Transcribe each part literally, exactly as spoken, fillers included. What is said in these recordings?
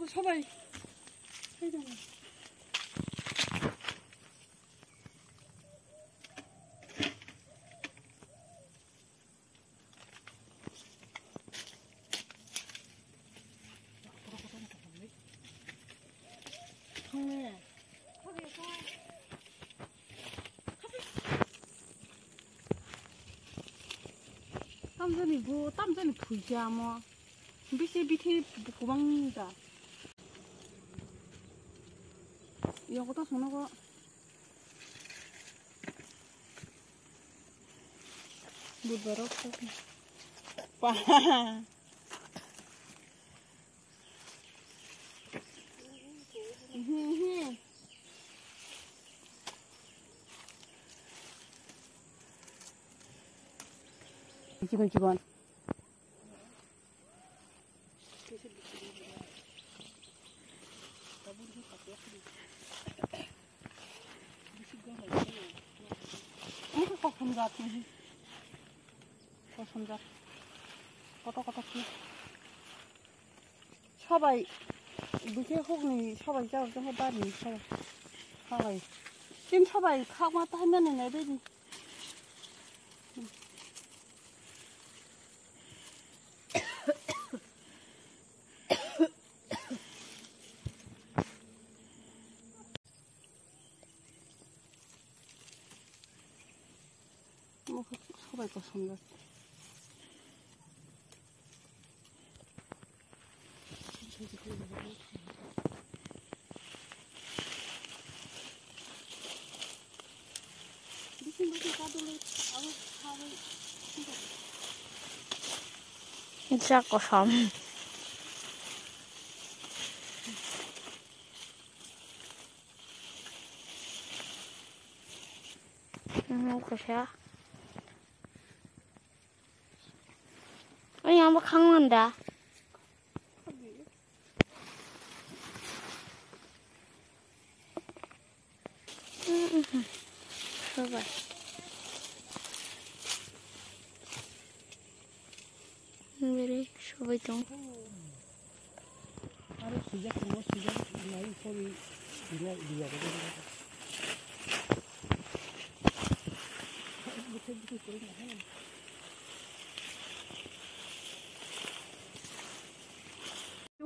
Sabai. Tamjani bo, tamjani phuija mo. Bisi bithi kubang da. Yogo to sono go. Budbar rok. Pa. Chikon chikon. Ini kosong jat ini. Kosong jat. Koto koto ki. Sabai, bwkhe hukni sabai jao, jao bari sabai. Sabai. Tin sabai khakma taimani nai bedi. Sabai kosom jak. Jak kosom. Nung kusa. Ay, yang bakang nanda. Sabai. Beri sabai tong. Aro sijak tongo, sijak nai sori dia dia.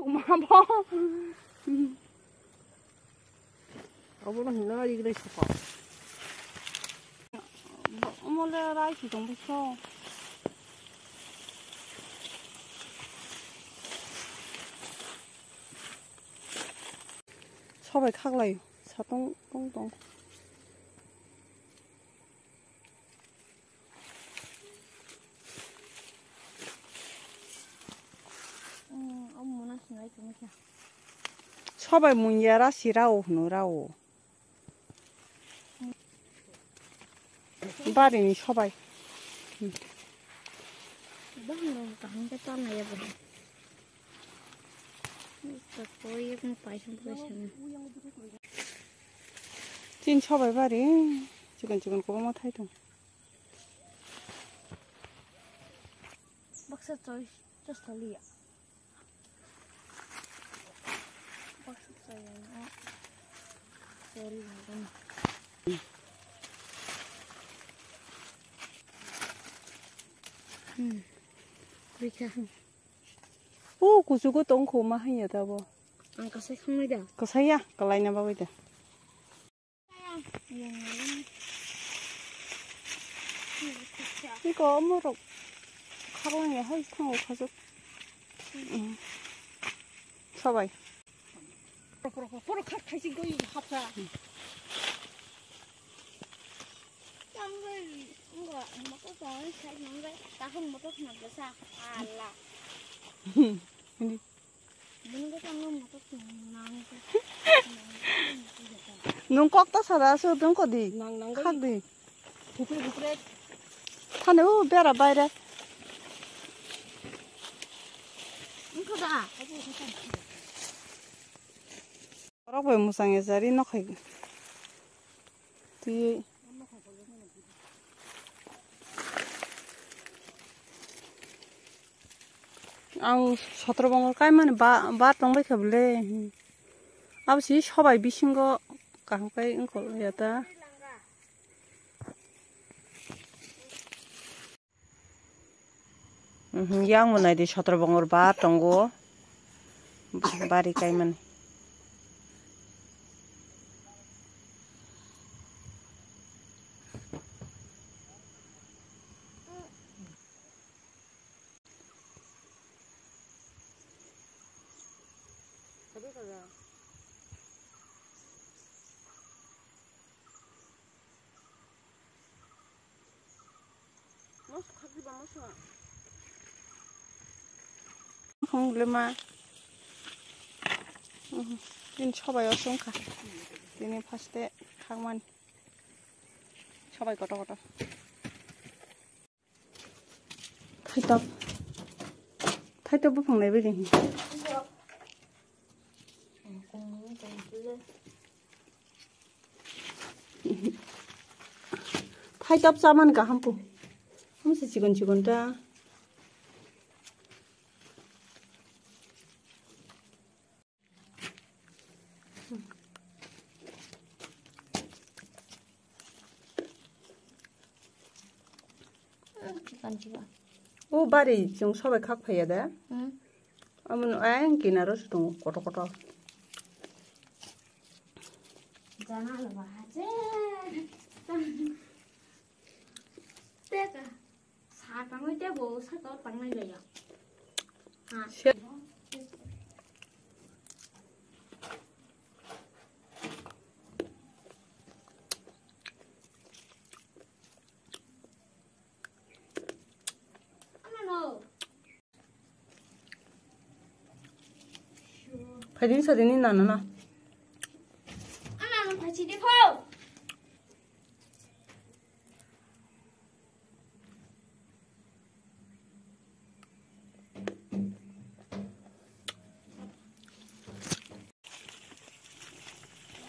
Mabo. Obono hino ri ri sapa. Omo le rai si tong bwso. Sabai khaklai satong tong tong. Sabai mung ya ra si rao hwno rao. Barini sabai. Bang rong kaham ke tanai ya bang. Tin sabai bari chikon chikon kwbangma thai tong. Baksa choi chos thaliya. Baksa choi na chori na. Hmm. Rikha. O kuchugo tongkho ma hanya tabo. Ang kasai khangnai da. Kasai ya, kalai na bagwi da. Iko omorok kharang ya hai thango khajak. Sabai. Poro kha khaisi goi hapsa. Tangoi ngo motor tangoi sai nangoi tahun motor khna besa. Allah. Hindi. Nung kok ta sada so dong ko di. Nang, nang, khak di. Hupre, hupre. Thane u bera baire. Nung ko da. Rok bai musang ya jari nok hai. Ti. Ang sotro bongor kaimani ba, ba tongbai kha bwle. Abo si sobai bisingo kaham kai wngkol ya ta. Mhm, yang bo nai di sotro bongor ba tongo. Bari kaimani. Phung le ma. Tin sobai o song kha. Tini first e khangmani. Sobai kotor kotor. Thaitop. Thaitop buphang nai bini. Thaitop chamani kaham po. Hamse chikon chikon ta. O bari chwng sobai khak phaiya de. Hmm. Omono ayang kinaro se tongo kotor kotor. Teka. Sa tangwi tebo saka o tangnai jaya. Ha. Se- Ano no. Phaidin sadin ni nana na. Ano no phachi de pho.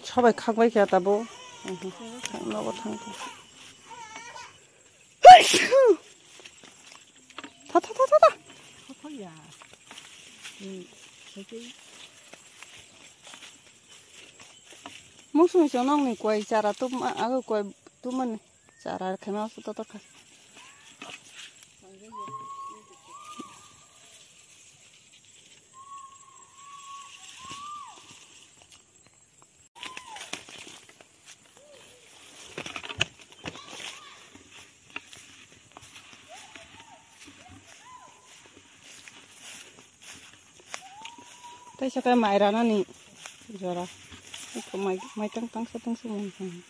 Sobai khakbai kha tabo. Nogo thang kha. Tha, tha, tha, tha, tha. Mung sung sung nong ni kwai chara tup ma, aga kwai tup mani. Chara khe ma su to to kha. Tei saka mai rana ni jora. Iko mai, mai tang tang sa tang sa mai tang.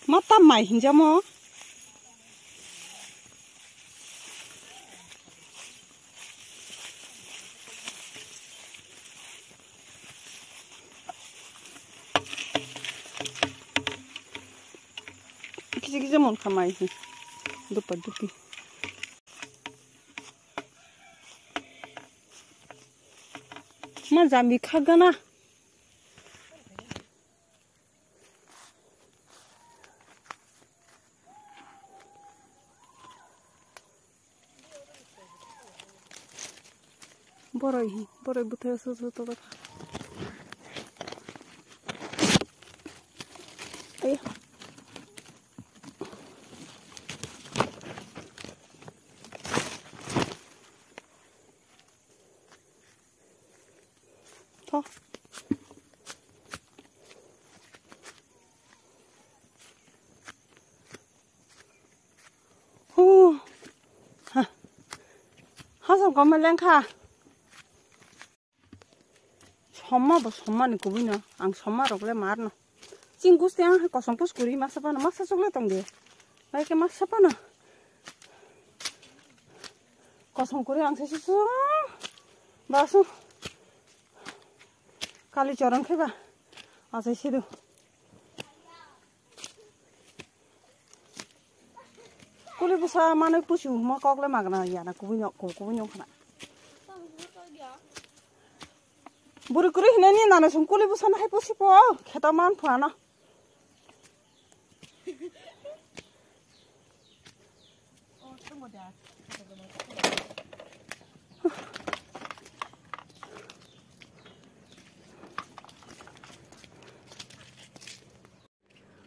Ma tam mai hinjamo. Kisa kisa mon khamai hi. Dupa dupi. Ma jambi khagana. Boroi hi, boroi bwthai aswk aswk tongkha. Aiya. Tho. Hu. Ha. Hasam koma lengkha. Somma bo somma ni kubui no. Ang somma rok le mar no. Ching gusti ang hai kosong pus kuri masa pano masa chukle tong de. Hai ke masa pano. Kosong kuri ang se su su. Ba su. Kali chorong khe ba. Asai sidu. Kuli bwsa manwi pusi huma kok le magna ya na kubui no, ku-, kubui no khana. Buri kuri hinani nana sung kuli busan hai pusi po kheta man phana.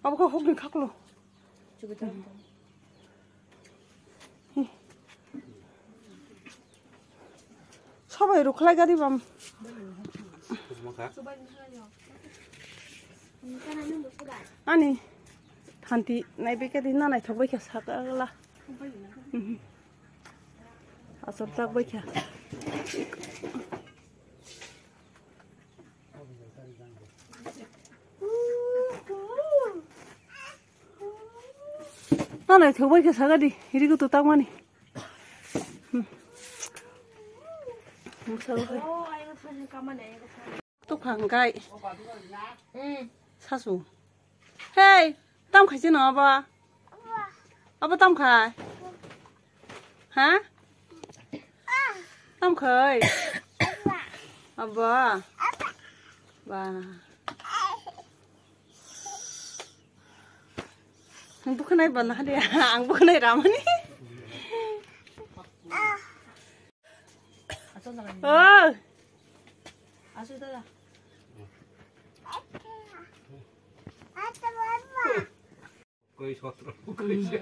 Abo khe hukni khaklo. Sabai rukhlai gari bam. Ani thanti nai beke di na naithok bai khe sakla. Asal tak bai khe. Nana thok bai khe saga di, iri ko to tangmani. Hmm. Masa ko hai. To khang kai. Sasu. Hey, tam khai sino aba. Aba tam khai. Ha? Tam khai. Aba. Ba. Ang bukhanai ba nahade, ang bukhanai ramani. Oh. Asu dada. Koi sotro, koi se.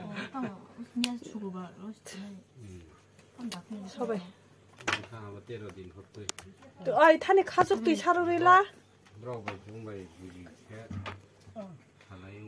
Sabai. Tha ba tero din hor twi. To ai thani khasuk twi saro rila. Brok bai bung bai bui se. Thalai.